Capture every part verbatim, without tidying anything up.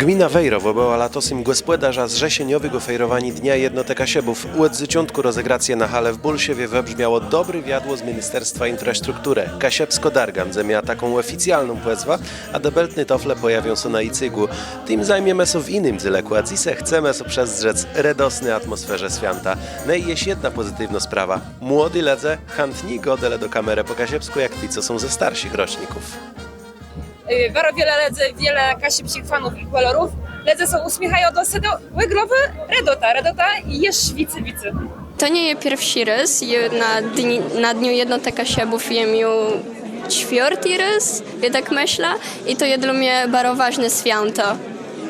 Gmina Wejrowò bëła latosym gòspòdarzã zrzeszeniowégò fejrowaniô Dnia Jednotë Kaszëbów. Òd zôczątkù rozegracje na halë w Bòlszewie wëbrzmiało dobré wiadło z Ministerstwa Infrastrukturë. Kaszëbskô Darga mdze miała taką òficjalną pòzwã, a dëbeltné tôfle pòjawią sã na jacygù. Tim zajmiemë sã w jinym dzélëkù, a dzysô chcemë sã przëzdrzec redosny atmòsferze swiãta. No i jesz jedna pòzytiwnô sprawa. Młodi lëdze chãtni gôdelë do kamerë pò kaszëbskù jak ti, co są ze starszich roczników. Y, baro wiele lëdzy, wiele kaszëbsczich fanów i kòlorów. Lëdze sã ùsmiéchają do se, do òglowò redota, redota i jesz wicy, wicy. To nie je pierszi rôz, jô na dni, na Dniu Jednotë Kaszëbów jem ju czwiôrti rôz, jô tak mëszlã, i to je dlô mie baro wôżné swiãto.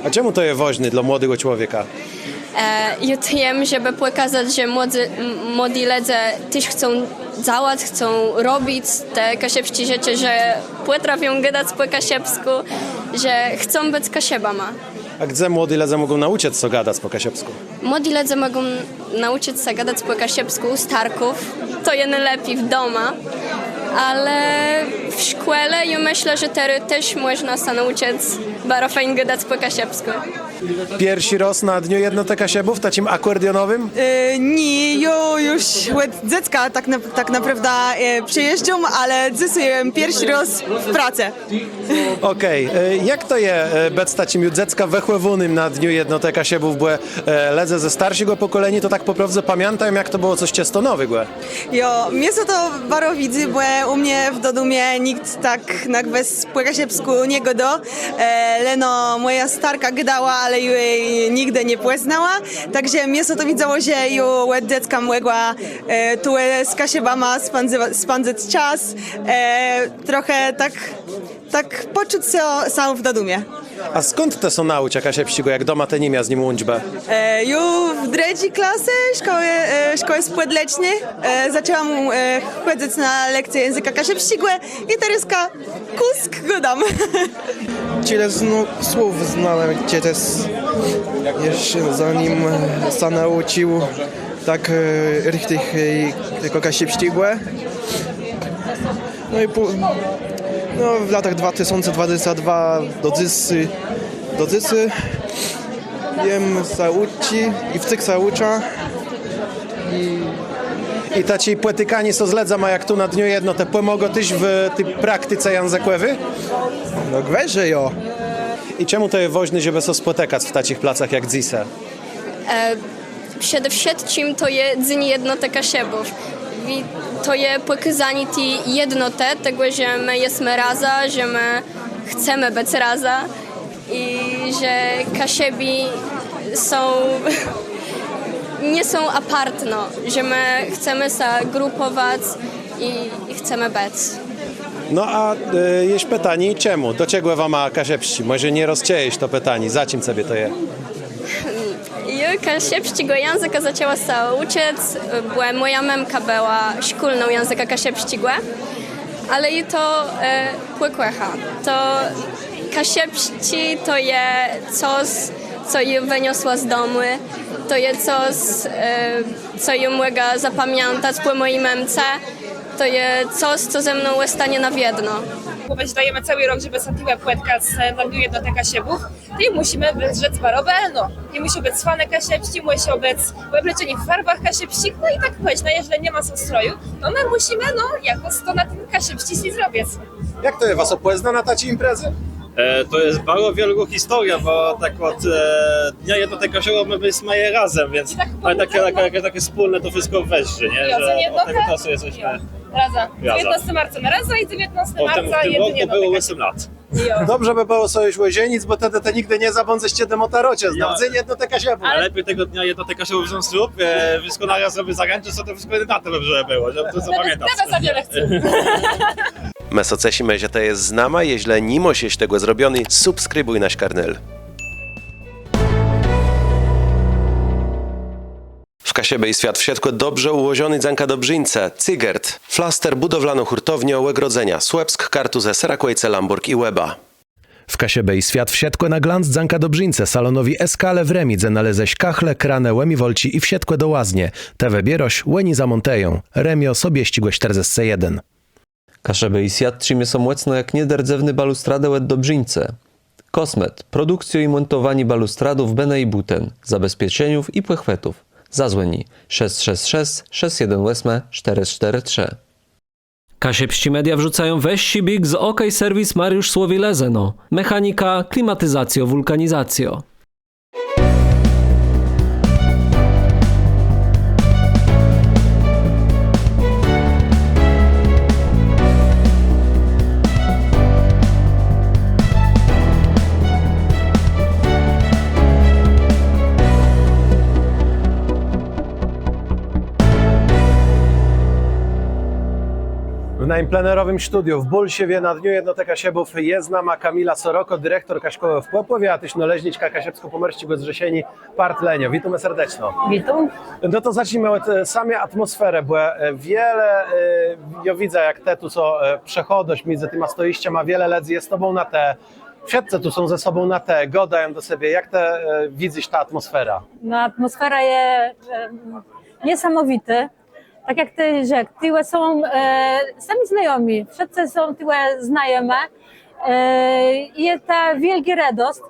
A czemù to je wôżné dlô młodégò człowieka? E, jô tu jem, żebë pòkazac, że młodi, m-, młodi lëdze téż chcą dzejac, chcą robic te kaszëbsczé rzeczë, że pòtrafią gadac pò kaszëbskù, że chcą bëc Kaszëbama. A gdze młodi lëdze mògą naùczëc sã gadac pò kaszëbskù? Młodi lëdze mògą naùczëc sã gadac pò kaszëbskù ù starków. To je nôlepi w doma. Ale w szkòle, jô mëszlã, że terô téż mòżna sã naùczëc baro fejn gadac pò kaszëbskù. Pierszi rôz na Dniu Jednotë Kaszëbów, taczim akòrdionowim? E, nié, jô ju òd dzecka tak na, tak naprôwdã, e, przëjéżdżóm, ale dzysô jem pierszi rôz w prôcë. Òkej, e, jak to je, e, bëc taczim ju dzecka wëchòwónym na Dniu Jednotë Kaszëbów, bò, e, lëdze ze starszégò pòkòleniô to tak pò prôwdze pamiãtają, jak to bëło cos czësto nowégò. Jo, mie sã to baro widzy, bò ù mie w dodomie nicht tak na gwës pò kaszëbskù nie gôdô. E, leno mòja starka gôdała, ale jô ji nigdë nie pòznała. Tak że mie sã to widzało, że jô òd dzecka mògła, e, tu, e, z Kaszëbama spãdzëwa-, spãdzëc czas. E, trochã tak, tak pòczëc sã, sã w dodomie. A skąd të sã naùcza kaszëbsczégò, jak doma të ni mia z nim łączbë? E, ju w drëdżi klasë szkòłë, e, szkòłë spòdleczny, e, zaczãłam, e, chòdzëc na lekcje jãzëka kaszëbsczégò i terôzka kùsk gôdóm. Czile znów słów znałam, gdzie też jeszcze zanim, e, sã naùcził tak, e, richtig, e, tegò kaszëbsczégò. No i pó-, no, w latach dwa tësące dwadzescë dwa do dzysô, do dzysô jem sã ùczi i wcyg sã ùczã. I, i taczé pòtikanié sã z lëdzama, jak tu na Dniu Jednotë, pòmôgô téż w ti praktice jãzëkòwi? No, gwës, że jo. I czemù to je wôżné, żebë sã spòtëkac w taczich placach jak dzysô? E, przede wszëtczim to je Dzéń Jednotë Kaszëbów. Wi-, to je pòkôzanié ti jednotë, tegò, że më jesmë razã, że më chcemë bëc razã i że Kaszëbi są, nie są apartno, że më chcemë sã grëpòwac i, i chcemë bëc. No a, e, jesz pitanié, czemù? Do czegò wama kaszëbsczi? Mòże nie rozczëjesz to pitanié, za czim cebie to je? Jô kaszëbsczégò jãzëka zaczãła sã ùczëc, bò mòja mëmka bëła szkólną jãzëka kaszëbsczégò, ale jô to, e, pòkòcha. To kaszëbsczi to je cos, co jô wëniosła z domù, to je cos, e, co jô mògã zapamiãtac pò mòji mëmce, to je cos, co ze mną òstónie na wiedno. Bò më żdajemë całi rok, żebë sã tuwò pòtkac, e, na Dniu Jednotë Kaszëbów. Tej mùszimë wëzdrzec baro bëlno. Tej mùszą bëc fanë kaszëbsczé, mùszą bëc òbleczeni w farwach kaszëbsczich, no i tak pòwiedzmë, no, jeżlë ni ma so stroju, to më mùszimë, no, jakòs to na ten kaszëbsczi si zrobic. Jak to je, wa sã pòzna na taczi imprezë? E, to je baro wiôlgô historiô, bò tak òd, e, Dnia Jednotë Kaszëbów më bëlësmë razã, wiãc... I tak ale taczé, taczé, taczé wspólné to wszëtkò wëzdrzi, nié? Jo, że co nié, òd tegò czasu jesmë razã. Razã. Dzewiãtnôstégò marca më razã i dzewiãtnôstégò marca w tim rokù bëło òsem lat. Jo. Dobrze bë bëło sã ju òżenic, bò tedë të nigdë nie zabãdzesz, czedë môta roczëznã. Jo. Dzéń Jednotë Kaszëbów. Ale lepi tegò Dnia Jednotë Kaszëbów wząc ślub, e, wszëtkò naraz sobie zarãczëc, to wszëtkò na to dobrze bë bëło, żebë to zapamiãtac. Tedë za wiele chcã. Më sã ceszimë, że të jes z nama, jeżlë ni môsz jesz tegò zrobioné, subskribùj nasz kanal. W Kaszëbë i Swiat wszëtkò dobrze ùłożoné dzãka Dobrzińce. Cygert, flaster, bùdowlanô hùrtowniô, ògrodzenia. Słëpsk, Kartuzë, Serakòjce, Lãbòrg i Łeba. W Kaszëbë i Swiat wszëtkò na glanc dzãka Dobrzińce, salonowi Eskale w Rëmi, dze nalézesz kachle, kranë, ùmiwalczi i wszëtkò do łaznie. Të wëbiérôsz, òni zamòntëją. Rëmiô, Sobiesczégò sztërdzescë jeden. Kaszëbë i Swiat trzimie sã mòcno jak nierdzewné balustradë òd Dobrzińce. Kosmet. Produkcjô i mòntowanié balustradów bënë i bùten, zabezpieczeniów i pòchwëtów. Zazwòni: szesc szesc szesc, szesc jeden òsmë, sztërë sztërë trzë. Kaszëbsczé media wrzucają wëższi bieg z OK Serwis Mariusz Słowi, Lëzëno. Mechanika, klimatizacjô, wùlkanizacjô. W najim plenerowim studiu w Bólszewie na Dniu Jednotë Kaszëbów je z nama Kamila Soroko, direktorka szkòłë w Pòpòwie, a téż nôleżniczka Kaszëbskò-Pòmòrsczégò Zrzeszeniô, part Lëniô. Witómë serdeczno. Witóm. No to zacznijmë òd, e, sami atmòsferë, bò, e, wiele, e, jô widzã, jak të tu so, e, przechòdôsz midzë tima stojiszczama, wiele lëdzy je z tobą na të, wszëtcë tu są ze sobą na të, gôdają do sebie. Jak të, e, widzysz tã atmòsferã? No, atmòsfera je, e, niesamòwitô. Tak jak të rzekł, tuwò są, e, sami znajomi, wszëtcë są tuwò znajomi. E, je ta wiôlgô redosc,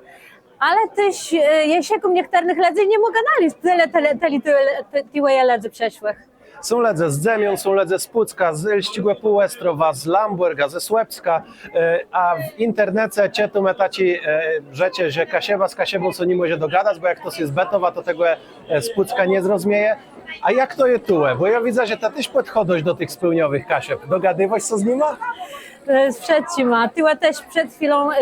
ale téż, e, jesz kòl niechtërnëch lëdzy nie mògã nalezc tëli, tëli, tëli, tëli, tëli tuwò je lëdzy przëszłëch. Są lëdze z Dzemión, są lëdze z Pùcka, z Hélsczégò Półòstrowa, z Lãbòrga, ze Słëpska, e, a w internece czëtómë taczé, e, rzeczë, że Kaszëba z Kaszëbą so ni mòże dogadac, bò jak chtos je z Bëtowa, to tegò, e, z Pùcka nie zrozmieje. A jak to je tuwò? Bò jô widzã, że të téż pòdchòdzysz do tëch pôłniowëch Kaszëb. Dogadiwôsz so z nima? E, z wszëtczima. Tuwò téż przed chwilą, e,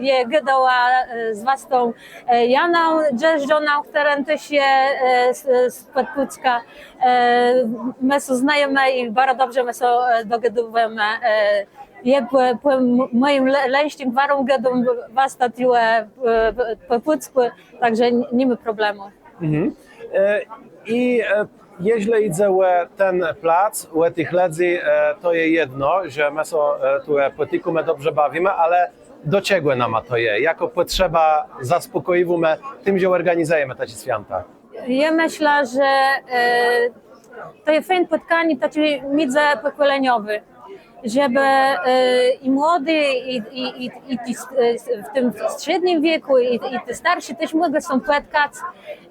jô gôdała, e, z wastą, e, Janą Drzéżdżóną, chtëren téż je, e, z, z Pùcka. E, më so znajomë i baro dobrze më so, e, dogôdiwómë. E, jô pò, pò m-, mòjim le-, leńsczim gwarã gôdóm, wasta tuwò, e, pò, pò pùckù, tak że ni, ni ma problemù. Mhm. E, i, e, jeżlë jidze ò ten plac, ò tëch lëdzy, e, to je jedno, że më so, e, tu, e, pòtikómë, dobrze bawimë, ale do czegò nama to je? Jakô pòtrzeba zaspòkòjiwómë tim, że òrganizëjemë taczé swiãta? Jô mëszlã, że, e, to je fejn pòtkanié taczé midzëpòkòleniowé, żebë, e, i młodi, i, i, i, i ti s-, e, s-, w tim strzédnym wiekù, i, i ti starszi téż mòglë sã pòtkac.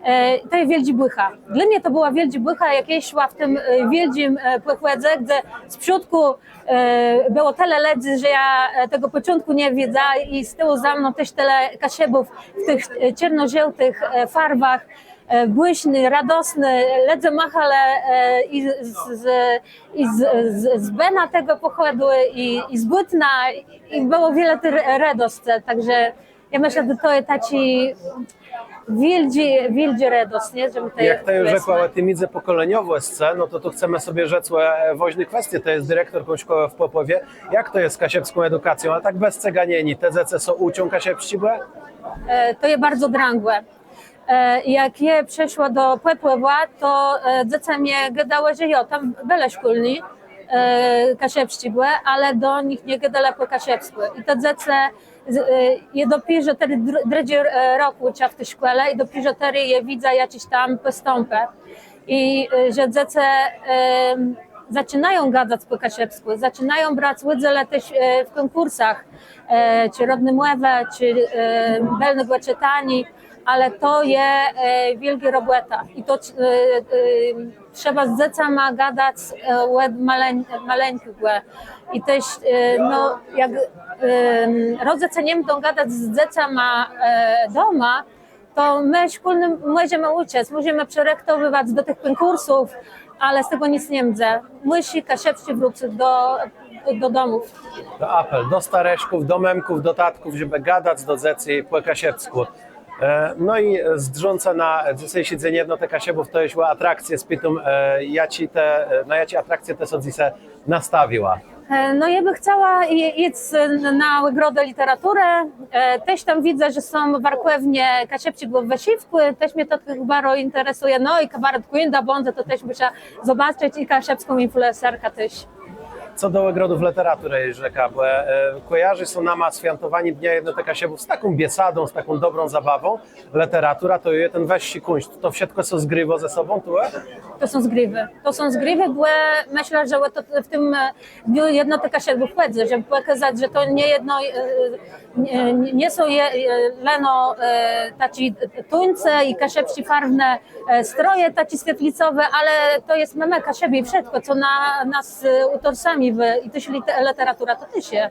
E, to je wiôlgô bùcha. Dlô mie to bëła wiôlgô bùcha, jak jô szła w tim, e, wiôldżim, e, pòchòdze, gdze z przódkù, e, bëło tëli lëdzy, że jô, e, tegò pòczątkù nie widza i z tëłu za mną téż tëli Kaszëbów w tëch, e, czôrno-żôłtëch, e, farwach. E, bùszny, radosny, lëdze machelë, e, i z, z, i z, z, z bëna tegò pòchòdu, i, i z bùtna, i bëło wiele ti re-, redoscë, tak że jô mëszlã, że to je taczi wiôldżi, wiôldżi redosc, nié? Że më tej... Jak të ju rzekła ò ti midzëpòkòleniowòscë, no to tu chcemë so rzec ò, e, wôżny kwestie. Të jes direktorką szkòłë w Pòpòwie. Jak to je z kaszëbską edukacją? Ale tak bez cëganieniô, te dzecë sã ùczą kaszëbsczégò? E, to je baro drãgò. E, jak jô przëszła do Pòpòwa, to, e, dzecë mie gôdałë, że jo, tam bëlë szkólny, e, kaszëbsczégò, ale do nich nie gôdelë pò kaszëbskù. I te dzecë, z-, e, jô dopiérze terô dr-, drëdżi, e, rok ùczã w ti szkòle i dopiérze terô jô widzã jaczis tam pòstãp. I, e, że dzecë, e, zaczinają gadac pò kaszëbskù, zaczinają brac ùdzél téż, e, w kònkùrsach, e, czë Rodny Mòwë, czë, e, Bëlnégò Czëtaniô, ale to je, e, wiôlgô robòta. I to, e, e, trzeba z dzecama gadac, e, òd maleń-, maleńkòscë. I téż, e, no, jak, e, rodzëce nie mdą gadac z dzecama, e, doma, to më szkólnym mòżemë ùczëc, mòżemë przërëchtowëwac do tëch kònkùrsów, ale z tegò nic nie mdze. Mùszi kaszëbsczi wrócëc do, do domów. To apel do starëszków, do mëmków, do tatków, żebë gadac do dzecy pò kaszëbskù. E, no i zdrzącë na dzysészé Dni Jednotë Kaszëbów, to ju atrakcje, spitóm, e, jaczé të, e, na jaczé atrakcje të sã dzysô nastawiła? E, no, jô bë chcała i-, jic na Ògrodë Lëteraturë. E, téż tam widzã, że są warkòwnie kaszëbsczégò wësziwkù, téż mie to tak baro interesëje. No i kabaret Kùńda bãdze, to téż mùszã zobaczëc, i kaszëbską influencerkã téż. Co do ògrodów lëteraturë, rzekã, bò kòjarzi sã nama swiãtowanié Dnia Jednotë Kaszëbów z taką biesadą, z taką dobrą zabawą. Lëteratura to je ten wëższi kùńszt. To wszëtkò sã zgriwô ze sobą tu? To sã zgriwô. To sã zgriwô, bò mëszlã, że to w tim Dniu Jednotë Kaszëbów chòdzy, żebë pòkazac, że to nie jedno, nie są leno taczé tuńce i kaszëbsczé farwné stroje taczé swietlëcowé, ale to jesmë më, Kaszëbi, wszëtkò, co nas ùtożsamiô, i téż lëteratura to téż je.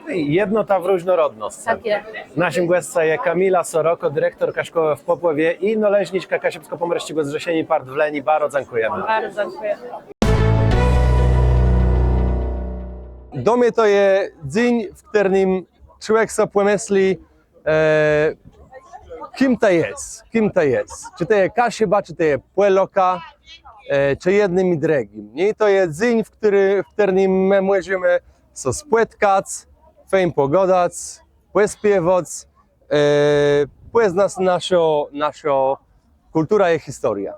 Jednota w różnorodnoscë. Tak je. Naszim gòscã je Kamila Soroko, direktorka szkòłë w Pòpłowie i nôleżniczka Kaszëbskò-Pòmòrsczégò Zrzeszeniô Part w Lëni. Baro dzãkùjemë. Baro dzãkùjã. Dlô mie to je dzéń, w chtërnym człowiek so pòmësli, kim to je, kim to je. Czë to je Kaszëba, czë to je Pòlôk, czë jednym i drëdżim. Nié, to je dzéń, w chtërnym më mòżemë so spòtkac, fejn pògadac, pòspiewac, pòznac naszą kùlturã i historiã.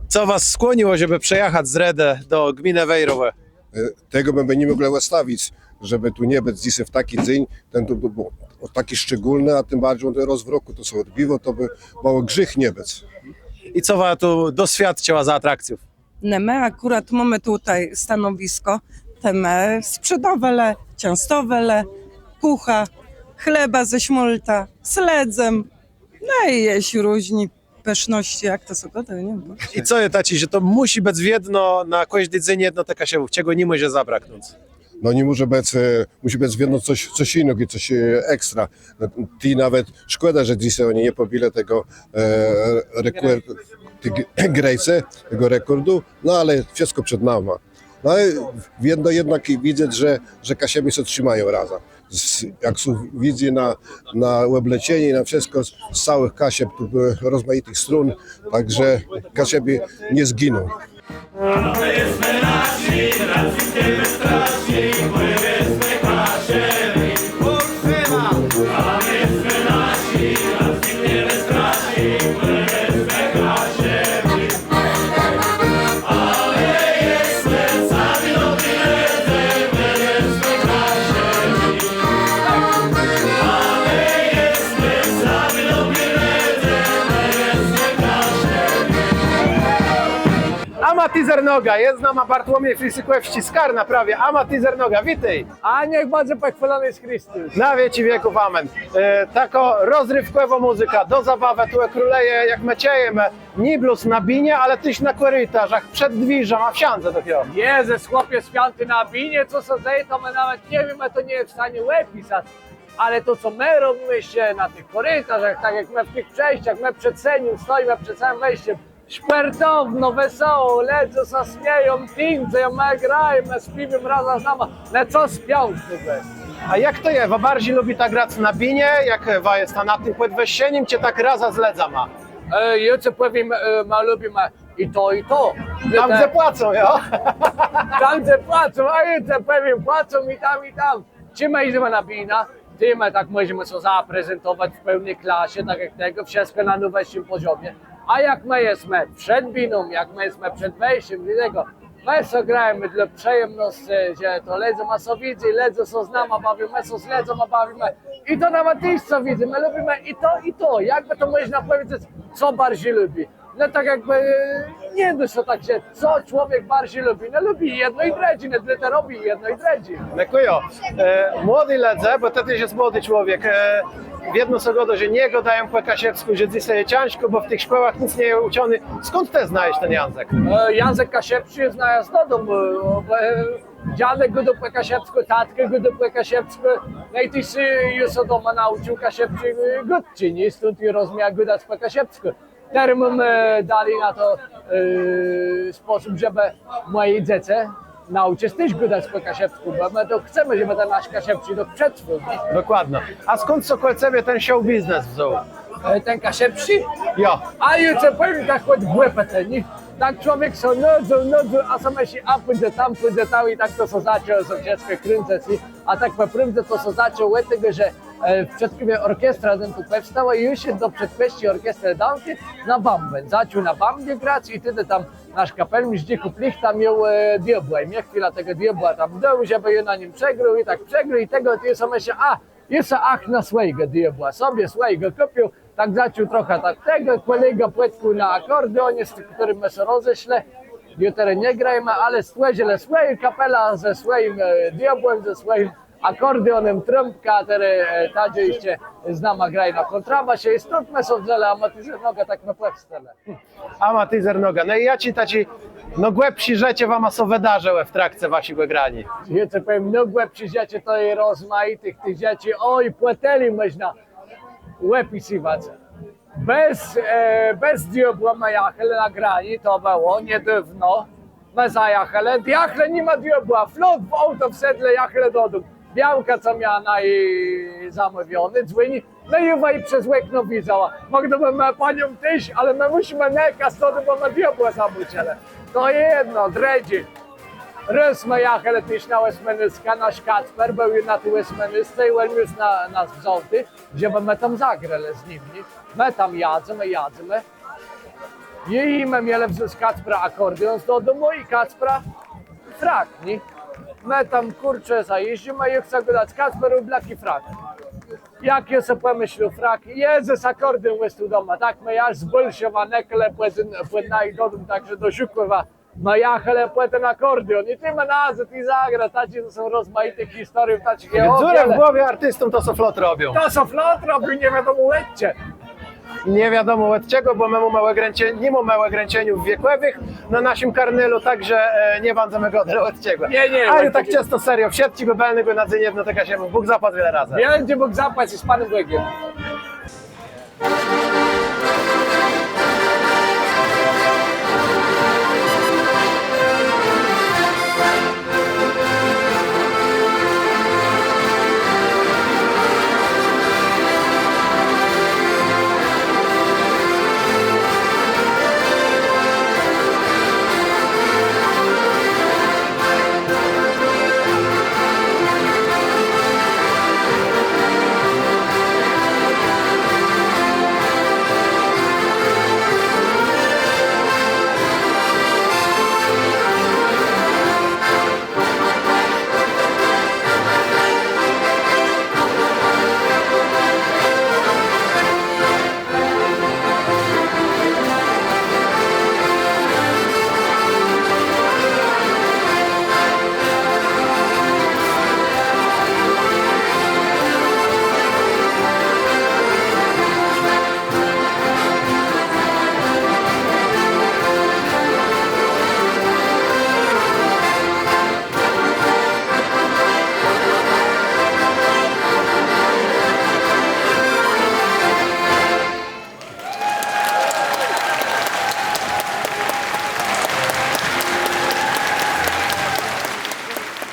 Co was skłoniło, żeby przyjechać z Redy do gminy Wejrowo? Tegò bë më ni mòglë òstawic, żebë tu nie bëc dzysô w taczi dzéń, ten tu béł taczi szczególny, a tim barżi òn ten rôz w rokù to sã òdbiwô, to bë bëło grzéch nie bëc. I co wa tu doswiadczëła za atrakcjów? Në, më akùrat mómë tuwò stanowiskò, tej më sprzedôwelë, czãstowelë, kùcha, chleba ze smôłtã, sledzem, no i jesz różné pësznoscë, jak to sã gôdô, nié? I co je taczé, że to mùszi bëc wiedno na kòżdi dzéń Jednotë Kaszëbów, czegò ni mòże zabraknąc? No ni mòże bëc, mùszi bëc wiedno cos jinégò, cos ekstra. Tej nawet szkòda, że dzysô òni nie pòbilë tegò rekòrdu, ti Grejcë, tegò rekòrdu, no ale wszëtkò przed nama. No ale wiedno jednak widzec, że Kaszëbi sã trzimają razã. Jak sã widzy na òbleczenié, na wszëtkò, z całëch Kaszëb tu bëło rozmajitëch strón, tak że Kaszëbi nie zginą. Amatizer Noga, je z nama Bartłomiej Frisykòwsczi z Karna prawie. Amatizer Noga, witôj. A niech bãdze pòchwôlony Jezës Christus. Na wieczi wieków, amen. Takô rozriwkòwô mùzyka, do zabawë, tu królëje, jak më czëjemë, nié blós na binie, ale téż na kòritarzach, przed dwiérzama, wszãdze dopiérze. Jezës, chłopie swiãti, na binie co sã dzeje, to më nawet nie wiémë, to nie je w stanie òpisac. Ale to, co më robimë sã na tëch kòritarzach, tak jak më w tëch przejscach, më przed Senią stojimë, przed samim wéńscym, szpòrtowno, wesoło, lëdze sã smieją, tuńcëją, më grajemë, spiéwiemë razã z nama, no co chcec. A jak to je, wa barżi lubita grac na binie, jak wa jesta nad tim pòdwëższenim, czë tak razã z lëdzama? Jô cë pòwiém, më lubimë i to, i to. Tam, dze płacą, jo? Tam, dze płacą, a jô cë pòwiém, płacą i tam, i tam. Czej më jidzemë na binã, tej më tak mòżemë sã zaprezentowac w pełny klasie, tak jak tegò, wszëtkò na nôwëższim pòzomie. A jak më jesmë przed biną, jak më jesmë przed wéńscym, tegò, më so grajemë dlô przëjemnoscë, że to lëdzóm sã widzy, lëdze sã z nama bawią, më sã z lëdzama bawimë. I to nawet téż sã widzy, më lubimë i to, i to. Jakbë to mòżna pòwiedzec, co barżi lubi. No tak jakbë nie dô sã tak rzec, co człowiek barżi lubi. No lubi jedno i drëdżé, no dlôte robi jedno i drëdżé. Dzãkùjã. Młodi lëdze, bò të téż jes młodi człowiek, wiedno sã gôdô, że nie gôdają pò kaszëbskù, że dzysô je cãżkò, bò w tëch szkòłach nick nie je ùczoné. Skąd të znajesz ten jãzëk? Jãzëk kaszëbsczi znajã z dodomù, bò dziadek gôdôł pò kaszëbskù, tatk gôdôł pò kaszëbskù. No i téż jô sã doma naùcził kaszëbsczi gôdczi, nié? Stąd jô rozmiejã gadac pò kaszëbskù. Terô më dali na to spòsób, żebë mòje dzecë naùczëc téż gadac pò kaszëbskù, bò më to chcemë, żebë ten nasz kaszëbsczi to przetrwôł. Dokładno. A skąd sã kòl cebie ten show biznes wzął? Ten kaszëbsczi? Jo. A jô cë pòwiém tak chòc głëpòtë, nié? Tak człowiek sã nudzył, nudzył, a so mësli, a pùdze tam, pùdze tam i tak to sã zaczãło, sã wszëtkò krãcëc. A tak pò prôwdze to sã zaczãło òd tegò, że e, w Przedkòwie òrkestra ten tu pòwstała i jô szedł do przedkòwsczi òrkestrë dãti na bãben. Zaczął na bãbnie grac i tedë tam nasz kapelmistrz Dzikù Plichta miôł e, diôbła i mie chwilã tegò diôbła tam dôł, żebë jô na nim przegrôł i tak przegrôł i tegò, i so mëszlã, a, jô so ach na swòjégò diôbła, sobie swòjégò kùpił, tak zaczął trochã tak tegò, kòlega pòtkôł na akòrdeónie, z chtërnym më sã rozeszlë, jô terô nie grajemë, ale stwòrzëlë swòjã kapelã ze swòjim e, diôbłã, ze swòjim akòrdeónã, trąbkã, a terô e, Tadzy jesz z nama grôł na kòntrabasu i stąd më sã wzãlë, Amatizer Noga, tak më pòwstelë. Amatizer Noga. No i jaczé taczé, no, głëpszé rzeczë wama sã wëdarzëłë w trakce waszégò graniô? Jô cë pòwiém, no, głëpszé rzeczë to je rozmajitëch tëch rzeczi, òj, pò tëli mòżna òpisëwac. Bez e, bez diôbła më jachelë na granié, to bëło niedôwno. Më zajachelë, jachelë, ni ma diôbła, flot w auto wsedlë, jachelë dodóm. Białka, co miała naju zamówioné, dzwòni, no i wa przez òkno widzała. Mògã, më panią téż, ale më mùszimë nëkac dodóm, bò më diôbła zabôczëlë. To jedno, drëdżé. Rôz më jachelë téż na òsmënôstce, nasz Kacper béł ju na ti òsmënôstce i òn ju na, nas wzął, żebë më tam zagrelë z nim, nié? Më tam jadzemë, jadzemë. I më mielë wząc Kacpra akòrdeón z dodomù i Kacpra frak, nié? Më tam, kùrcze, zajéżdżómë i chcã gò dac Kacper òblekłi frak. Jak jô so pòmëslôł, frak, Jezës, akòrdeón òstôł doma, tak më jaż z Bòlszewa nëkelë pò, pò naju dodóm, tak że do Żukòwa. Më jachelë pò ten akòrdeón i tej më nazôd i zagrelë, taczé to są rozmajité historie, taczé... Dzurë w głowie artistóm to sã flot robią. To sã flot robią, nie wiadomò òd czegò. Nie wiadomò òd czegò, bò më mómë ògrańczenié, ni mómë ògrańczeniów wiekòwëch na naszim karnelu, tak że e, nie bãdzemë gôdelë òd czegò. Nié, nié. Ale tak czësto serio, wszëtczégò bëlnégò na Dzéń Jednotë Kaszëbów. Bóg zapłac wiele razy. Wiele Bóg zapłac i z Panem Bògiem.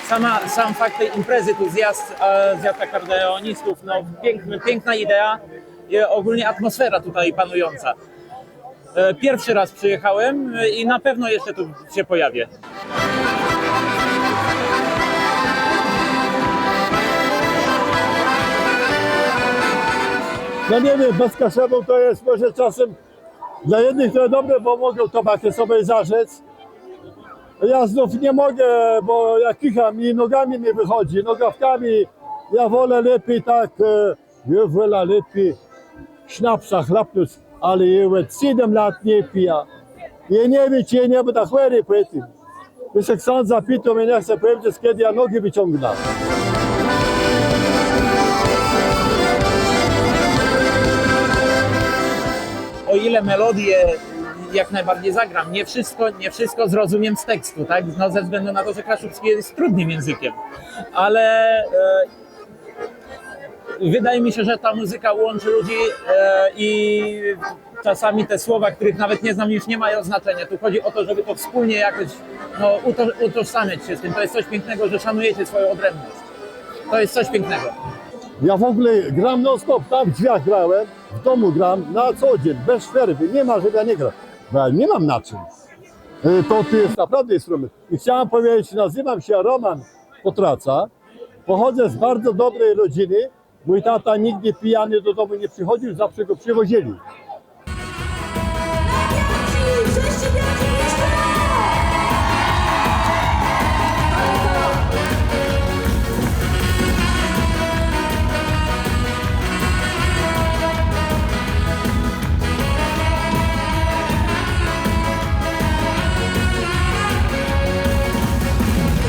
Sama, sam fakt tej imprezy, tu zjazd, e, zjazd akordeonistów, no, piękny, piękna idea, e, ogólnie atmosfera tutaj panująca. E, pierwszy raz przyjechałem, e, i na pewno jeszcze tu się pojawię. No nie wiem, bez Kaszubów to jest może czasem dla jednych to jest dobre, bo mogą tobakę sobie zażyć. Ja znów nie mogę, bo ja kicham i nogami mi wychodzi, nogawkami. Ja wolę lepiej tak, e, Jô wòlã lepi sznapsa chlapnąc, ale jô òd sédem lat nie pijã. Jô nie wiém, czë jô nie bãdã chòri pò tim. Jô sã ksãdza pitôł, mie nie chce pòwiedzec, czedë jô nodżi wëcygnã. O ile melodię jak najbardziej zagram, nie wszystko, nie wszystko zrozumiem z tekstu, tak? No, ze względu na to, że kaszubski jest trudnym językiem, ale e, Wydaje mi się, że ta muzyka łączy ludzi, e, i czasami te słowa, których nawet nie znam, już nie mają znaczenia. Tu chodzi o to, żeby to wspólnie jakoś, no, uto-, utożsamiać się z tym. To jest coś pięknego, że szanujecie swoją odrębność. To jest coś pięknego. Ja w ogóle gram non-stop, tam w drzwiach grałem, w domu gram na co dzień, bez przerwy, nie ma, żeby ja nie grał, bo ja nie mam na czym. E, to tu jest naprawdę instrument. I chciałem powiedzieć, nazywam się Roman Potraca. Pochodzę z bardzo dobrej rodziny. Mój tata nigdy pijany do domu nie przychodził, zawsze go przywozili.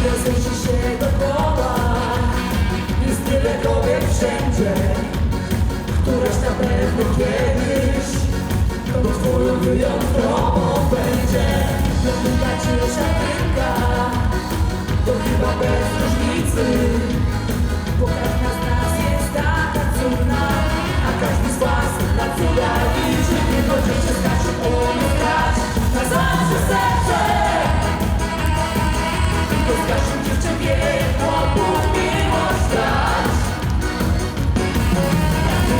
Rozejrzyj się dokoła, jest tyle kobiet wszędzie. Któraś na pewno kiedyś tą twoją wyjątkową będzie. No, ta cichsza ręka, to chyba bez różnicy, bo każda z nas jest taka cudna, a każdy z was na cuda liczy. Niech ludzie skaczą, umią grać na zawsze serce. Tylko z każdą dziewczynką chłopów miłość trać.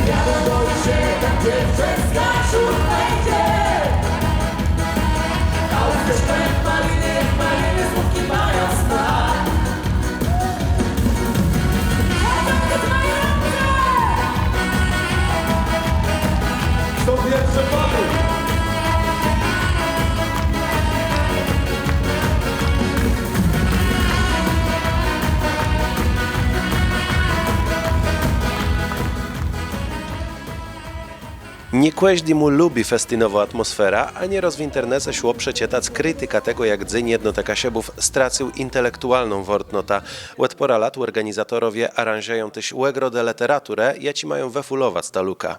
Gwiazda boi się, tam gdzie przez kaszub wejdzie. A usteczka jak maliny, jak maliny słodki mają smak. Kto pierwszy padł? Nié kòżdémù lubi festinową atmòsferã, a nierôz w internece szło przeczëtac kritikã tegò, jak Dzéń Jednotë Kaszëbów stracył intelektualną wôrtnotã. Òd pôrã lat òrganizatorowie aranżëją téż ògrodë lëteraturë, jaczé mają wëfùlowac tã lukã.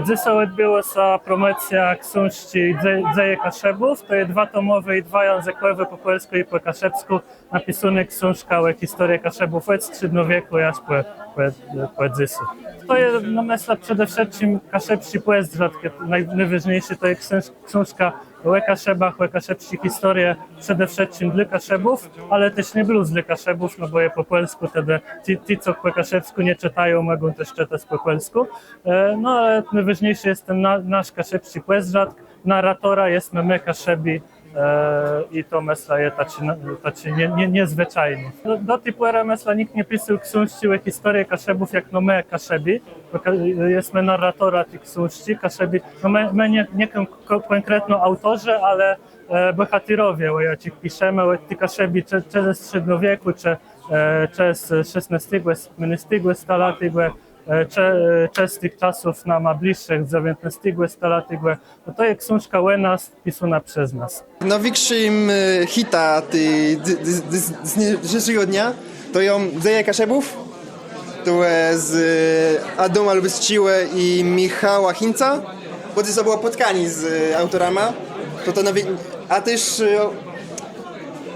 Dzysô òdbëła sã promòcjô ksążczi Dze-, Dzeje Kaszëbów. To je dwatomòwô i dwajãzëkòwô, pò pòlskù i pò kaszëbskù napisónô ksążka ò historie Kaszëbów òd strzédnowiekù jaż pò, pò, pò dzysô. To je, no, mëszlã, przede wszëtczim kaszëbsczi pòzdrzatk, nôj-, nôwôżniészô to je ksąż-, ksążka ò Kaszëbach, ò kaszëbsczi historie, przede wszëtczim dlô Kaszëbów, ale téż nié blós dlô Kaszëbów, no bò je pò pòlskù, tedë ti, ti, co pò kaszëbskù nie czëtają, mògą téż czëtac pò pòlskù. E, no, ale nôwôżniészi je ten na-, nasz kaszëbsczi pòzdrzatk, narratorã jesmë më, Kaszëbi, e, i to, mëszlã, je taczé na-, taczé nie-, nie-, niezwëczajné. Do, do ti pòrë, mëszlã, nicht nie pisôł ksążczi ò historie Kaszëbów, jak no më, Kaszëbi, bò ka-, jesmë narratorã ti ksążczi, Kaszëbi, no më, më nié, nié kòn-, kò-, kònkretno aùtorzë, ale, e, bòhatérowie, ò jaczich piszemë, ò ti Kaszëbi, czë, czë ze strzédnowiekù, czë, e, czë z szesnôstégò, sétmënôstégò stalatégò, e, czë, e, czë z tëch czasów nama blëższich, dzewiãtnôstégò stalatégò, no to je ksążka ò nas, pisónô przez nas. Nôwikszim, e, hitã ti d-, d-, d-, dniészégò dnia to są Dzeje Kaszëbów. To, e, z, e, Adama Lubòcczi i Michała Hinca. Bò to bëło pòtkanié z, e, aùtorama. To, to nôwi-, a téż, e,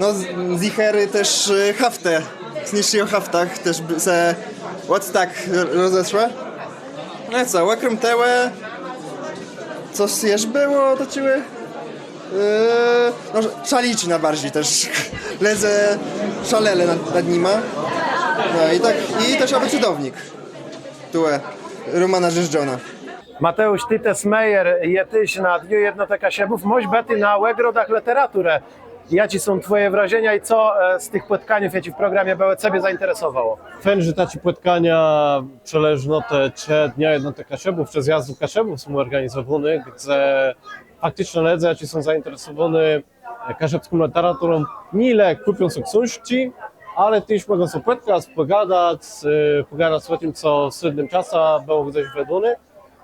no, z-, zycher téż, e, haftë. Zniszczi ò haftach téż b-, sã òd tak r-, rozeszłë. No i co, òkróm tegò, cos jesz bëło taczégò? Eee, no, Szalëcë nôbarżi téż. Lëdze szalelë nad, nad nima. No i tak, i téż Abecadownik. Tu, e, Rómana Drzéżdżóna. Mateùsz Titës Meyer je téż na Dniu Jednotë Kaszëbów. Môsz bëté na Ògrodach Lëteraturë. Jaczé są twòje wrażenia i co, e, z tëch pòtkaniów, jaczé w programie bëłë, cebie zainteresowało? Fejn, że taczé pòtkania przë leżnoscë czë Dnia Jednotë Kaszëbów, czë Zjazdu Kaszëbów są òrganizowóné, gdze fakticzno lëdze, jaczi są zainteresowóny, e, kaszëbską lëteraturą, nié le kùpią so ksążczi, ale téż mògą so pòtkac, pògadac, e, pògadac ò tim, co w slédnym czasu bëło gdzes wëdóné.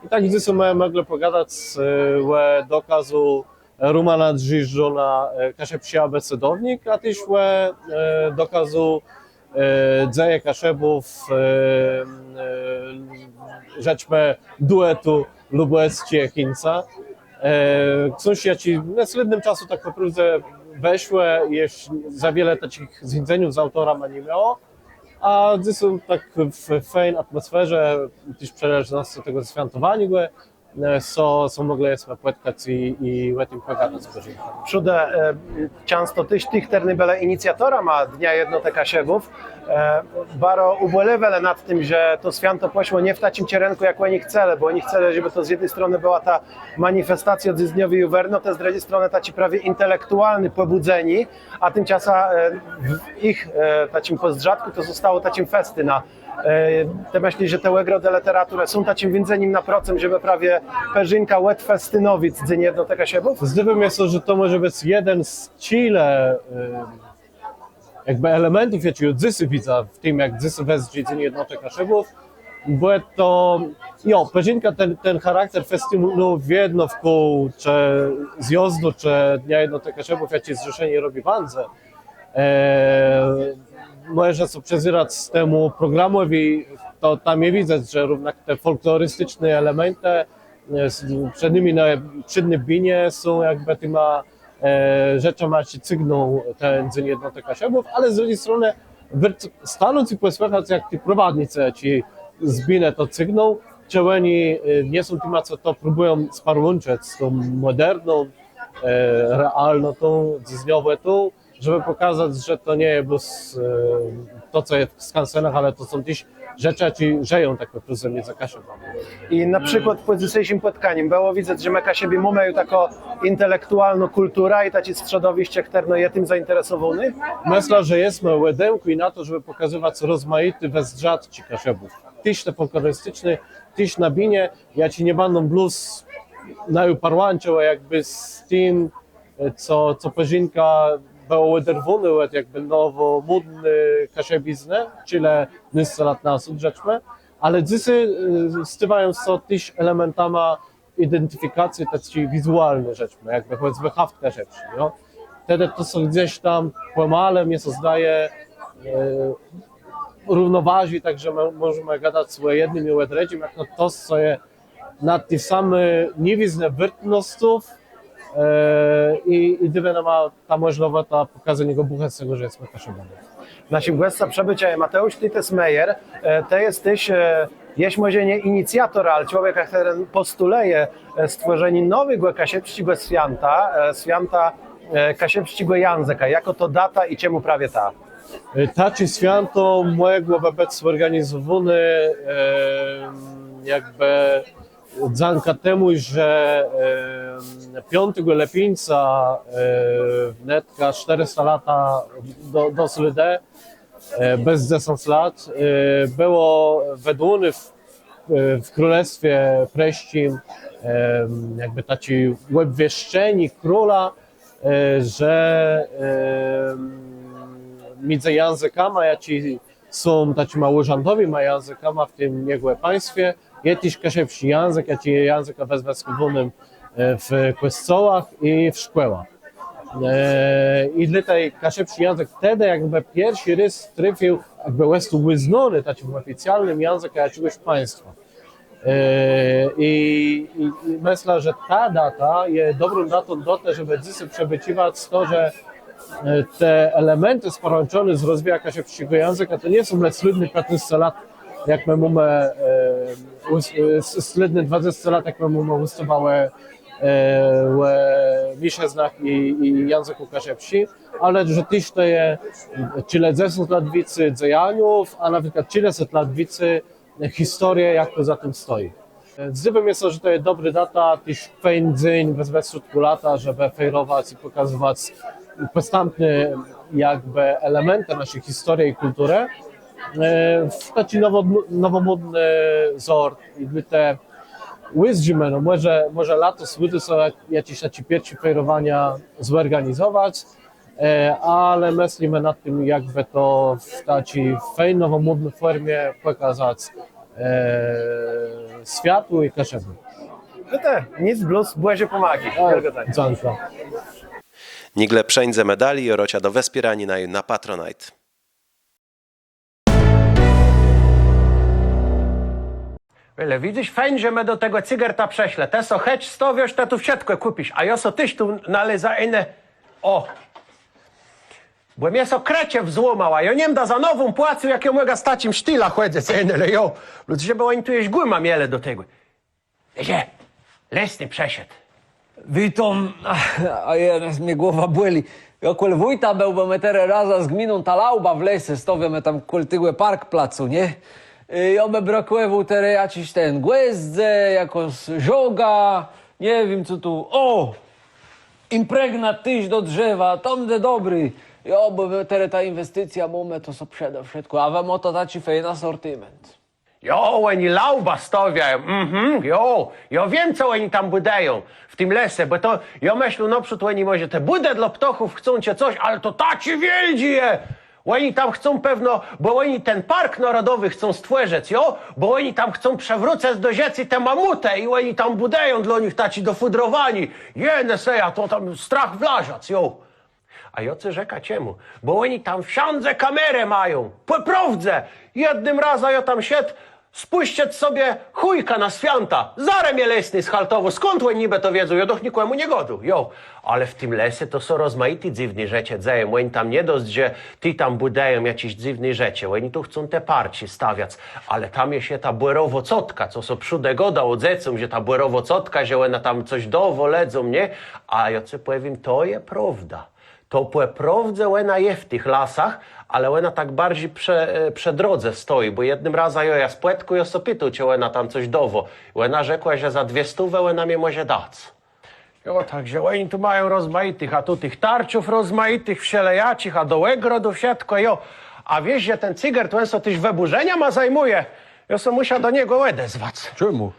I tak dzysô më mòglë pògadac, e, ò dokazu Rómana Drzéżdżóna, e, Kaszëbsczi abecadownik, a téż ò, e, dokazu, e, Dzeje Kaszëbów, e, e, rzeczmë, duetu Lubòcczi-Hinca. E, ksążczi, jaczi w slédnym czasu tak pò prôwdze wëszłë, jesz za wiele taczich zéńdzeniów z aùtorama ni miało, a dzysô tak w fejn atmòsferze, téż przë leżnoscë tegò swiãtowaniô, e, so, so mòglë jesmë pòtkac i, i ò tim pògadac z Bòżinką. Przódë, e, czãsto téż tëch, chtërny bëlë inicjatorama Dnia Jednotë Kaszëbów, e, baro ùbòlewelë nad tim, że to swiãto pòszło nié w taczim czerënkù, jak òni chcelë, bò òni chcelë, żebë to z jedny stronë bëła ta manifestacjô dzysdniowi Juwernotë, z drëdżi stronë taczi prawie intelektualny pòbùdzenié, a timczasã, e, w jich, e, taczim pòzdrzatkù to òstało taczim festinã. E, të mëslisz, że te ògrodë lëteraturë są taczim wińdzenim na procëm, żebë prawie përzinkã òdfestinowic Dzéń Jednotë Kaszëbów? Zdôwô mie sã, że to mòże bëc jeden z czile, e, jakbë elementów, jaczé jô dzysô widzã w tim, jak dzysô wëzdrzi Dzéń Jednotë Kaszëbów, bò to, jo, përzinkã ten, ten charakter festinu wiedno wkół czë zjazdu, czë Dnia Jednotë Kaszëbów, jaczé Zrzeszenié robi w Andze. E, mòże so przezerac temù programòwi, to tam je widzec, że równak te fòlkloristiczné elementë, e, s-, przédnymi na przédny binie są jakbë tima, e, rzeczama, jaczé cygną ten Dzéń Jednotë Kaszëbów, ale z drëdżi stronë wôrt stanąc i pòsłëchac, jak ti prowadnicë, jaczé z binë to cygną, czë òni, e, nie są tima, co to próbùją sparłãczëc z tą mòderną, e, realnotą, dzysdniowòtą, żebë pòkazac, że to nie je blós, e, to, co je w skansenach, ale to są téż rzeczë, jaczé żëją tak pò prostu midzë Kaszëbama. I na przikłôd pò dzysészim pòtkanim bëło widzec, że më Kaszëbi mómë ju taką intelektualną kùlturã i taczé strzodowiszcze, chtërno je tim zainteresowóné. Mëszlã, że jesmë òdemkłi na to, żebë pòkazëwac rozmajité wëzdrzatczi Kaszëbów. Téż te fòlkloristiczné, téż na binie, jaczé nie bãdą blós naju parłãczëłë jakbë z tim, e, co, co përzinkã bëło òderwóné òd jakbë nowòmódny kaszëbiznë, czile nôsce lat nazôd, rzeczmë, ale dzysô, e, stôwają sã téż elementama identifikacji taczi wizualny, rzeczmë, jakbë chòcbë haft kaszëbsczi, jo? Tedë to sã gdzes tam pòmale, mie sã zdaje, e, równowôżi, tak że mò-, mòżemë gadac ò jednym i ò drëdżim, jak no to, co je na ti sami niwiznie wôrtnotów, e, i, i dôwô nama tã mòżlëwòtã pòkôzaniégò bùcha z tegò, że jesmë Kaszëbama. Naszim gòscã przëbëcô je Mateùsz Titës Meyer, e, to je téż, e, jesz mòże nié inicjator, ale człowiek, chtëren pòstulëje, e, stwòrzenié nowégò kaszëbsczégò swiãta, e, swiãta, e, kaszëbsczégò jãzëka. Jakô to data i czemù prawie ta? E, taczé swiãto mògłobë bëc zòrganizowóné, e, jakbë dzãka temù, że, e, piątégò lëpińca, e, wnetka sztërësta lat do, do slôdë, e, bez dzesãc lat, e, bëło wëdóné w, e, w Królestwie Prësczim, e, jakbë taczé òbwieszczenié króla, e, że, e, midzë jãzëkama, jaczé są taczima ùrzãdowima jãzëkama w tim jegò państwie, je téż kaszëbsczi jãzëk, jaczi je jãzëkã wëzwëskiwónym, e, w kòscołach i w szkòłach. E, i dlôte kaszëbsczi jãzëk tedë jakbë pierszi rôz trafił, jakbë òstôł ùznóny taczim òficjalnym jãzëkã jaczégòs państwa. E, i, i, i mëszlã, że ta data je dobrą datą do te, żebë dzysô przëbôcziwac to, że, e, te elementë sparłãczoné z rozwijã kaszëbsczégò jãzëka to nie są le slédné piãtnôsce lat, jak më mómë, e, ùs-, e, s-, slédné dwadzesce lat, jak më mómë ùstawã, e, ò mniészëznach i, i jãzëkù kaszëbsczim, ale że téż to je czile dzesãt lat wicy dzejaniów, a na przikłôd czile set lat wicy historie, jakô za tim stoji. Zdôwô mie sã, że to je dobrô data, téż fejn dzéń we, we westrzódkù lata, żebë fejrowac i pòkazëwac pòstãpné jakbë elementë naszi historie i kùlturë, e, w taczi nowo-, nowòmódny zort i dlôte ùzdrzimë, no mòże, mòże latos ùdô sã jak-, jaczés taczé pierszé fejrowania zòrganizowac. E, ale mëslimë nad tim, jakbë to w taczi fejn, nowòmódny fòrmie pòkazac, e, swiatu i Kaszëbóm. No to nick, blós Bòże pòmagôj. Wiôlgô dzãka. Dzãka. Nigle przeńdzemë dali, jô rôczã do wspiéraniô naju na Patronite. Wiele widzysz, fejn, że më do tegò Cygerta przëszlë. Të so chëcz stôwiôsz, të tu wszëtkò kùpisz, a jô so téż tu nalézã jiné. Ò! Bò mie so krëczew złómała, jô nie mdã za nową płacył, jak jô mògã z taczim sztilã chòdzëc, ale jo, lëdze, żebë òni tu jesz gùmã mielë do tegò. Wiész, Lesny przëszedł. Witóm. A jenë, mie głowa bòli. Jô kòl wójta béł, bò më terô razã z gminą tã laùbã w lese stôwiómë tam kòl tegò parkplacu, nié? Jô bë brëkòwôł terô jaczis ten gòzdze, jakôs żôga, nie wiém co tu. Ò! Impregnat téż do drzewa, to mdze dobré. Jo, bò më terô tã inwesticjã mómë, to sã przëdô wszëtkò. A wë môta taczi fejn asortiment. Jo, òni laùbã stôwiają, mhm, jo. Jô wiém, co òni tam bùdëją w tim lese, bò to, jô mëszlã, nôprzód òni mòże te bùdë dlô ptôchów chcą czë cos, ale to taczé wiôldżé je. Òni tam chcą pewno, bò òni ten park nôrodowi chcą stwòrzëc, jo? Bò òni tam chcą przëwrócëc do żëcô te mamùtë i òni tam bùdëją dlô nich taczé do fùdrowaniô. Jenë, sã jô, to tam strach wlażac, jo. A jô cë rzekã czemù. Bò òni tam wszãdze kamerë mają. Pò prôwdze. Jednym razã jô tam szedł spùscëc sobie chòjkã na swiãta. Zarô mie lesny schaltowôł. Skąd òni niby to wiedzą? Jô doch nikòmù nie gôdôł. Jo. Ale w tim lese to sã rozmajité dzywné rzeczë dzeją. Òni tam nié dosc, że ti tam bùdëją jaczés dzywné rzeczë. Òni tu chcą te parczi stawiac. Ale tam jesz je ta bòrowô cotka, co sã przódë gôdało dzecóm, że ta bòrowô cotka, że òna tam cos dôwô lëdzóm, nié? A jô cë pòwiém, to je prôwda. To pò prôwdze òna je w tëch lasach, ale òna tak barżi prze, e, prze drodze stoji, bò jednym razã jô jã spòtkôł, jô sã pitôł, czë òna tam cos dôwô. Òna rzekła, że za dwie stówë òna mie mòże dac. Jo, tak że òni tu mają rozmajitëch, a tu tëch tarczów rozmajitëch, wszelejaczich, a do ògrodu wszëtkò, jo. A wiész, że ten Cygert, òn sã téż wëbùrzenim zajimô. Jô sã mùszã do niegò òdezwac. Czemù?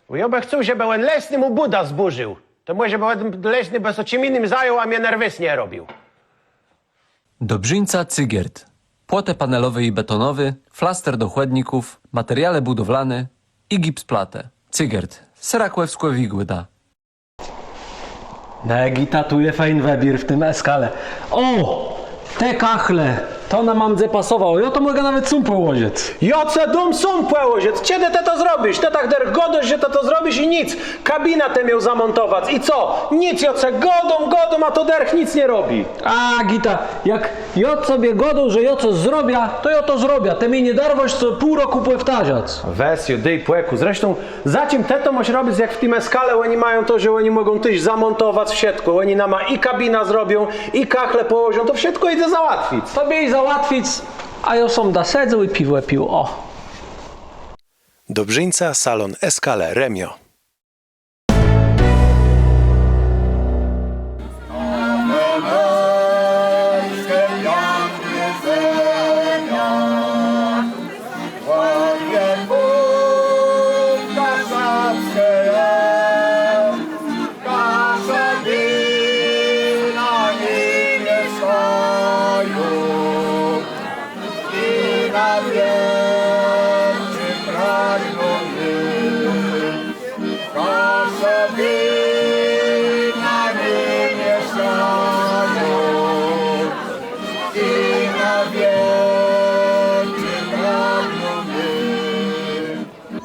Bò jô bë chcôł, żebë òn lesnémù bùdã zbùrził. To mòże bë òn lesny bë sã czim jinym zajął, a mie nerwés nie robił. Dobrzińca Cygert. Płotë panelowé i betonowé, flaster do chòdników, materiałë bùdowlané i gipsplatë. Cygert. Serakòwskô Wigòda. Në, Gita, tu je fejn wëbiér w tim Eskale. Ò! Te kachle! To nama mdze pasowało. Jô to mògã nawet sóm pòłożëc. Jô cë dóm sóm pòłożëc. Czedë të to zrobisz? Të tak derch gôdôsz, że të to zrobisz i nick. Kabinã të miôł zamòntowac. I co? Nick, jô cë gôdóm, gôdóm, a to derch nick nie robi. A, Gita, jak jô sobie gôdóm, że jô cos zrobiã, to jô to zrobiã. Të mie nie darwôsz co pół rokù pòwtarzac. Wez ju dôj pòkù. Zresztą, za czim të to môsz robic, jak w tim Eskale òni mają to, że òni mògą téż zamòntowac wszëtkò. Òni nama i kabinã zrobią, i kachle pòłożą, to wszëtkò jidze załatwic. Tobie jidze załatwic, a jô so mdã sedzôł i piwò pił, ò. Dobrzińca, salon Eskale, Rëmiô.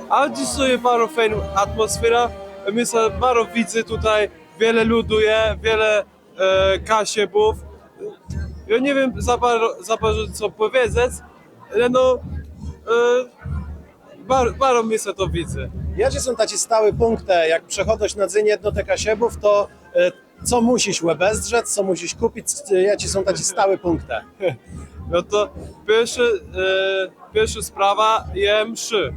Ale dzysô je baro fejn atmòsfera, mie sã baro widzy tutaj, wiele lëdu je, wiele e, Kaszëbów. Jô nie wiém za baro, za baro co pòwiedzec, ale no, e, bar-, baro mie sã to widzy. Jaczé są taczé stałé pùnktë, jak przëchòdzysz na Dzéń Jednotë Kaszëbów, to, e, co mùszisz òbezdrzec, co mùszisz kùpic, e, jaczé są taczé stałé pùnktë? No to pierszi, e, Pierszô sprawa je msza,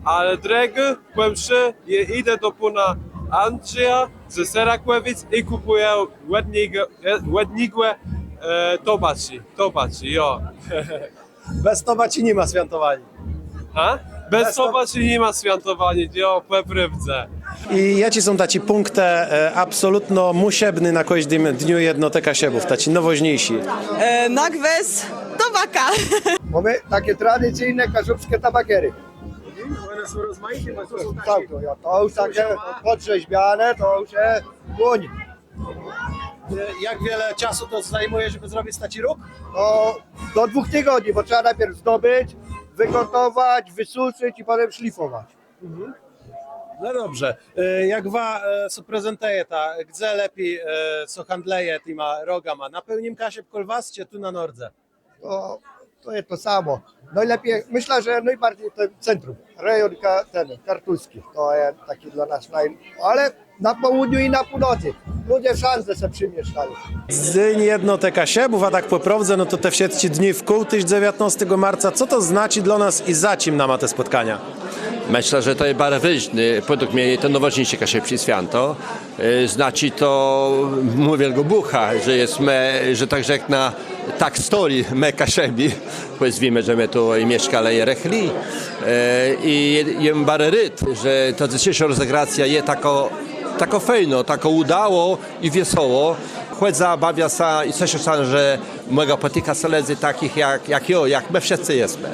ale drëgô pò mszë jô jidã do pana Andrzeja ze Serakòwic i kùpùjã òd niegò, òd niegò, e, tobaczi, tobaczi, jo. Bez tobaczi ni ma swiãtowaniô. Ha? Bez tobaczi ni ma swiãtowaniô, jo, pò prôwdze. I jaczé są taczé pùnktë, e, absolutno mùszebné na kòżdim Dniu Jednotë Kaszëbów, taczé nôwôżniészé? E, na gwës tobaka. Mómë taczé tradicyjné kaszëbsczé tabakiery. Òne są rozmajité, bò to są taczé... Tak, to, ja, to ju taczé pòdrzeźbióné, to ju je kóń. E, jak wiele czasu to zajmùje, żebë zrobic taczi róg? No, do dwùch tidzeni, bò trzeba nôpierw zdobëc, wëgòtowac, wësëc i pòtemù szlifòwac. Mhm. No dobrze. E, jak wa, e, so prezentëjeta, gdze lepi, e, so handlëje tima rogama? Na pôłnim Kaszëb kòl was, czë tu na nordze? No, To je to samo. Najlepiej, myślę, że najbardziej ten centrum, rejon ka-, ten kartuski, to jest taki dla nas naj-, ale na południu i na północy ludzie wszędzie się przemieszczają. Dzéń Jednotë Kaszëbów, a tak pò prôwdze, no to te wszëtczé dni wkół téż dzewiãtnôstégò marca. Co to znaczi dlô nas i za czim nama te spòtkania? Mëszlã, że to je baro wôżné, pòdług mie to nôwôżniészé kaszëbsczé swiãto. E, znaczi to, mówiã gò bùcha, że jesmë, że tak rzeknã, tak stôri, më Kaszëbi, pòwiédzmë, że më tu i mieszkelë, i rechlë. E, i je-, jem baro rôd, że ta dzysészô rozegracjô je takô, takô fejnô, takô ùdałô i wiesołô. Chòdzã, bawiã sã i ceszã sã, że mògã pòtikac lëdzy taczich jak, jak jô, jak më wszëtcë jesmë.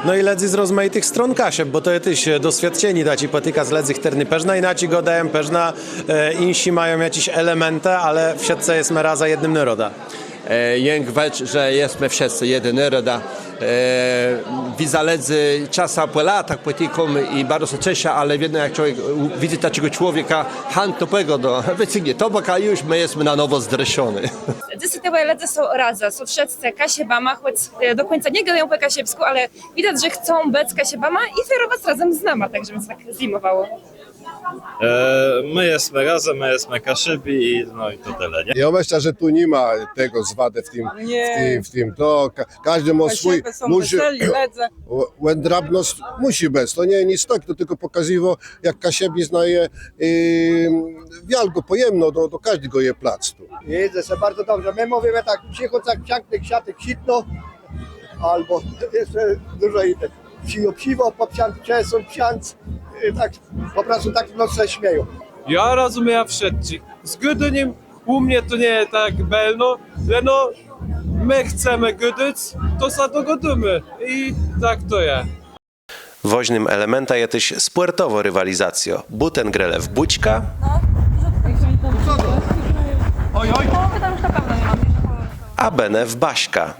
No i lëdzy z rozmajitëch strón Kaszëb, bò to je téż, e, doswiôdczenié, taczé pòtikac lëdzy, chtërny pewno jinaczi gôdają, pewno, e, jinszi mają jaczés elementë, ale wszëtcë jesmë razã jednym nôrodã. E, jãk wëc, że jesmë wszëtcë jeden nôród. E, widzã lëdzy czasã pò latach pòtikóm i baro sã ceszã, ale wiedno jak człowiek, e, widzy taczégò człowieka chãtnégò, no, wëcygnie tobakã a ju më jesmë na nowò zdrëszony. Dzysô te lëdze są razã, są wszëtcë Kaszëbama, chòc, e, do kùńca nie gôdają pò kaszëbskù, ale widac, że chcą bëc Kaszëbama i ferowac razã z nama, tak żebë sã tak zjimòwało. E, më jesmë razã, më jesmë Kaszëbi i, no i to tëli, nié? Jô mëszlã, że tu ni ma tegò zwadë w tim, w tim, w tim. To ka-, kòżdi mô swój, mùszi, weseli lëdze. Ò-, òdrãbnosc mùszi bëc. To nie je nic tak, to tilkò pòkazywô, jak kaszëbizna je, e, wiôlgô, pòjemnô do, do kòżdégò je plac tu. Jidze sã baro dobrze. Më mówimë tak, przëchód, wsiąknąć, wsiąknąć sitno, abò jesz dużo jinëch. Piwò, piwò, pòpiąc, czasã piąc, e, tak pò prostu tak w noc sã smieją. Jô rozmiejã wszëtczich. Z gôdanim ù mie to nie je tak bëlno, leno më chcemë gadac, to sã dogôdómë i tak to je. Wôżnym elementã je téż spòrtowô riwalizacjô. Bùten grelë w bùczka, a bënë w baszka.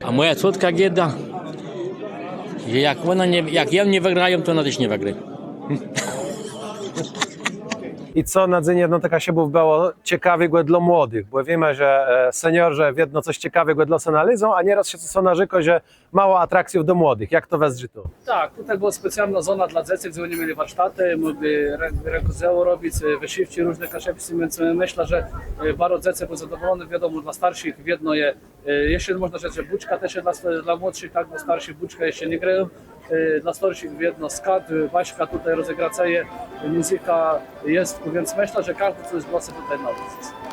A mòja córka gôdô, że jak òna nie, jak jô nie wëgróm, to òna téż nie wëgrô. I co na Dzéń Jednotë Kaszëbów bëło cekawégò dlô młodëch? Bò wiémë, że, e, seniorzë wiedno cos cekawégò dlô se nalézą, a nierôz sã narzékô, że mało atrakcjów dlô młodëch. Jak to wëzdrzi tu? Tak, tutaj bëła specjalnô zona dlô dzecy, dze òni mielë warsztatë, mòglë rã-, rãkòdzeło robic, e, wësziwczi różné kaszëbsczé, więc, e, mëszlã, że, e, baro dzecë bëłë zadowòloné, wiadomò, dlô starszich wiedno je E, jesz mòżna rzec, że bùczka téż dlô, dlô młodszich, tak, bò starszi w bùczka jesz nie grają. E, dlô starszich wiedno skat, e, baszka tutaj rozegracje, mùzyka je, więc mëszlã, że kòżdi cos dlô se tutaj nalézë.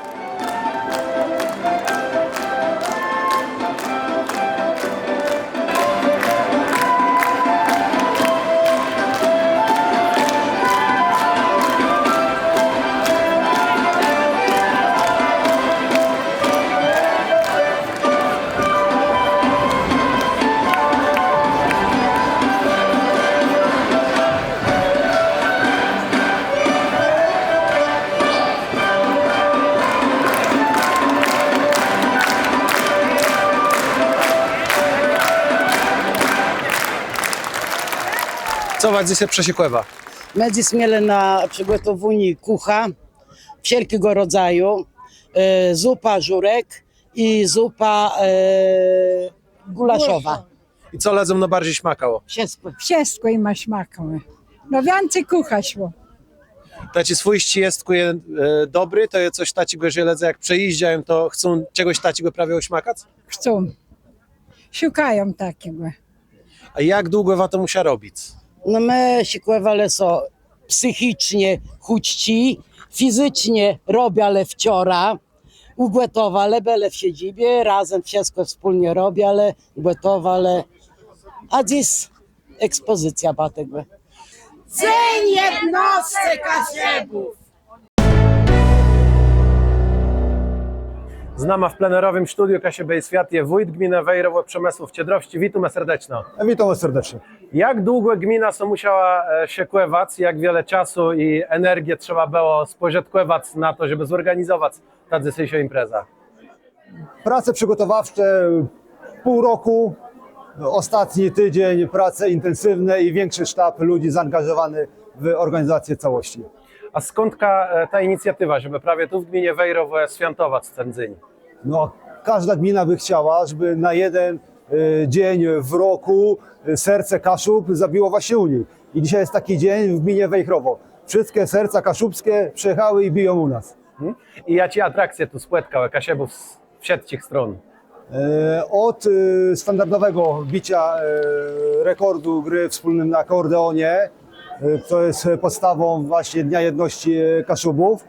Co wa dzysô przëszëkòwa? Më dzys mielë na przëgòtowanié kùcha wszelczégò rodzaju, e, zupa, żurek i zupa, e, gulaszowa. I co lëdzóm nôbarżi szmakało? Wszëtkò. Wszëtkò jima szmakało. No wiãcy kùcha szło. Taczé swójsczé jestkò je, e, dobré, to je cos taczégò, że lëdze jak przëjéżdżają, to chcą czegòs taczégò prawie òszmakac? Chcą. Szukają taczégò. A jak długò wa to mùsza robic? No më szëkòwelë sã psychiczno chùdzy, fizycznie robiã le wczora, ùgòtowelë, bëlë w siedzibie, razem wszëtkò wspólnie robielë, ùgòtowelë. A dzys ekspòzycjô bëła tegò. Dzéń Jednotë Kaszëbów. Z nama w plenerowim studiu Kaszëbë i Swiat je wójt gminë Wejrowò Przemësłôw Czedrowsczi. Witómë serdeczno. Witómë serdeczno. Jak długò gmina sã mùszała, e, szëkòwac, jak wiele czasu i energie trzeba bëło spòżëtkòwac na to, żebë zòrganizowac tã dzysészą imprezã? Prace przygotowawcze pół roku, ostatni tydzień, prace intensywne i większy sztab ludzi zaangażowany w organizację całości. A skądka e, ta inicjatywa, żeby prawie tu w gminie Wejrowo swiętować ten dzień? No, każda gmina by chciała, żeby na jeden e, dzień w roku e, serce Kaszub zabiło właśnie u nich. I dzisiaj jest taki dzień w gminie Wejherowo. Wszystkie serca kaszubskie przyjechały i biją u nas. Mhm. I jakie atrakcje tu spòtkałë Kaszëbów z wszëtczich strón? E, Od e, standardowego bicia e, rekordu gry wspólnym na akordeonie, e, co jest podstawą właśnie Dnia Jedności e, Kaszubów,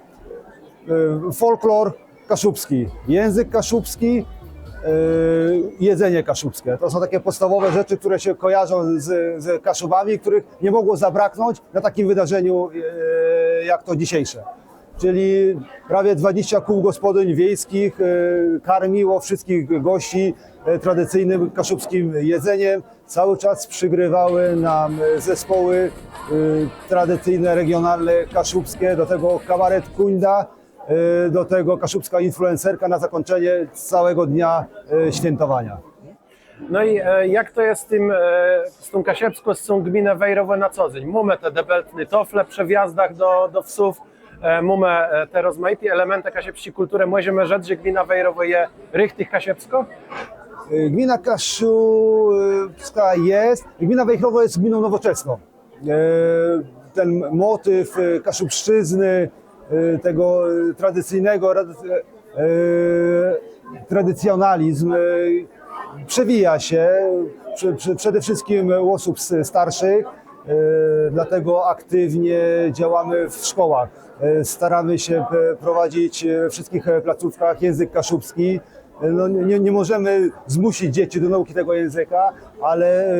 e, folklor kaszubski, język kaszubski, e, jedzenie kaszubskie. To są takie podstawowe rzeczy, które się kojarzą z, z Kaszubami, których nie mogło zabraknąć na takim wydarzeniu e, jak to dzisiejsze. Czyli prawie dwadzieścia kół gospodyń wiejskich e, karmiło wszystkich gości e, tradycyjnym kaszubskim jedzeniem. Cały czas przygrywały nam e, zespoły e, tradycyjne, regionalne, kaszubskie, do tego kabaret Kùńda, e, do tego kaszubska influencerka na zakończenie całego dnia e, świętowania. No i e, jak to je z tim, e, z tą kaszëbskòscą gminë Wejrowò na co dzéń? Mómë te dëbeltné tôfle przë wjazdach do, do wsów, e, mómë e, te rozmajité elementë kaszëbsczé kùlturë. Mòżemë rzec, że gmina Wejrowò je richtich kaszëbskô? E, Gmina Kaszubska jest, gmina Wejherowo jest gminą nowoczesną. E, Ten motyw e, kaszubszczyzny, e, tego e, tradycyjnego, rad- e, tradycjonalizm e, przewija się prze- prze- przede wszystkim u osób s- starszych, e, dlatego aktywnie działamy w szkołach. E, Staramy się e, prowadzić e, we wszystkich e, placówkach język kaszubski. No, nie, nie możemy zmusić dzieci do nauki tego języka, ale e,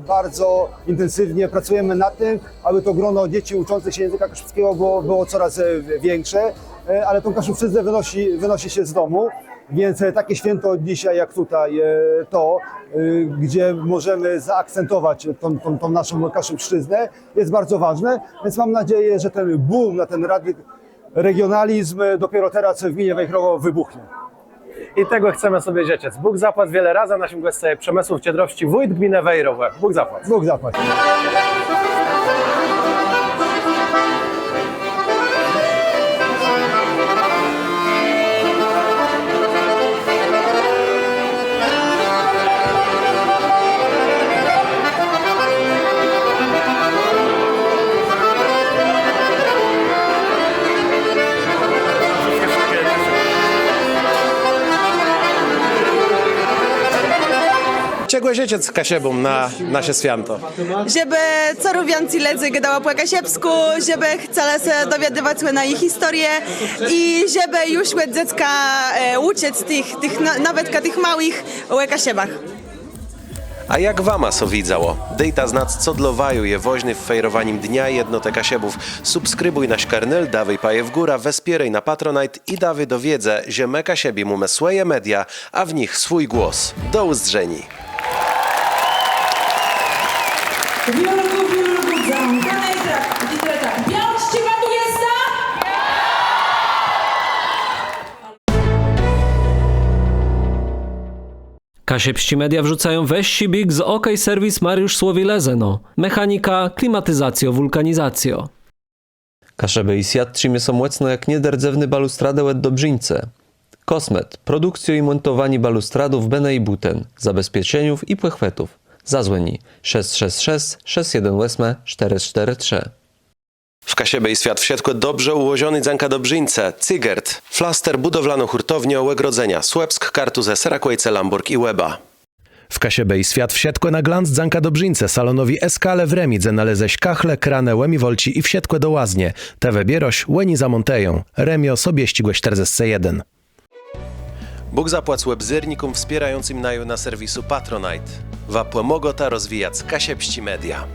bardzo intensywnie pracujemy nad tym, aby to grono dzieci uczących się języka kaszubskiego było, było coraz e, większe, e, ale tą kaszubszczyznę wynosi, wynosi się z domu, więc e, takie święto dzisiaj jak tutaj e, to, e, gdzie możemy zaakcentować tą, tą, tą naszą kaszubszczyznę, jest bardzo ważne, więc mam nadzieję, że ten boom na ten rady, regionalizm e, dopiero teraz w gminie Wejherowo wybuchnie. I tegò chcemë sobie żëczëc. Bóg zapłac wiele razy, a naszim gòscã je Przemësłôw Czedrowsczi, wójt gminë Wejrowò. Bóg zapłac. Bóg zapłac. Czegò żëczëc Kaszëbóm na nasze swiãto? Żebë corôz wiãcy lëdzy gôdało pò kaszëbskù, żebë chcelë sã dowiadëwac ò naji historie i żebë ju òd dzecka e, ùczëc tëch, tëch na- nawetka tëch môłëch ò Kaszëbach. A jak wama sã widzało? Dôjta znac, co dlô waju je wôżné w fejrowanim Dnia Jednotë Kaszëbów. Subskribùj nasz kanôł, dôwôj paje w górã, wespiérôj na Patronite i dôwôj do wiédzë, że më Kaszëbi mómë swòje media, a w nich swój głos. Do ùzdrzeniô. Wiôlgô, wiôlgô dzãka. I terô tak, Białczi, wa tu jesta? Kaszëbsczé media wrzucają wëższi biég z OK Serwis Mariusz Słowi, Lëzëno. Mechanika, klimatizacjô, wùlkanizacjô. Kaszëbë i swiat trzimie sã mòcno jak nierdzewné balustradë òd Dobrzińce. Kosmet. Produkcjô i mòntowanié balustradów bënë i bùten, zabezpieczeniów i pòchwëtów. Zazwòni: szesc szesc szesc, szesc jeden òsmë, sztërë sztërë trzë. W Kaszëbë i swiat wszëtkò dobrze ùłożoné dzãka Dobrzińce. Cygert. Flaster, bùdowlanô hùrtowniô, ògrodzenia. Słëpsk, Kartuzë, Serakòjce, Lãbòrg i Łeba. W Kaszëbë i swiat wszëtkò na glanc dzãka Dobrzińce, salonowi Eskale w Rëmi, dze nalézesz kachle, kranë, ùmiwalczi i wszëtkò do łaznie. Të wëbiérôsz, òni zamòntëją. Rëmiô, Sobiesczégò sztërdzescë jeden. Bóg zapłac òbzérnikóm wspiérającym naju na serwisu Patronite. Wa pòmôgôta rozwijac kaszëbsczé media.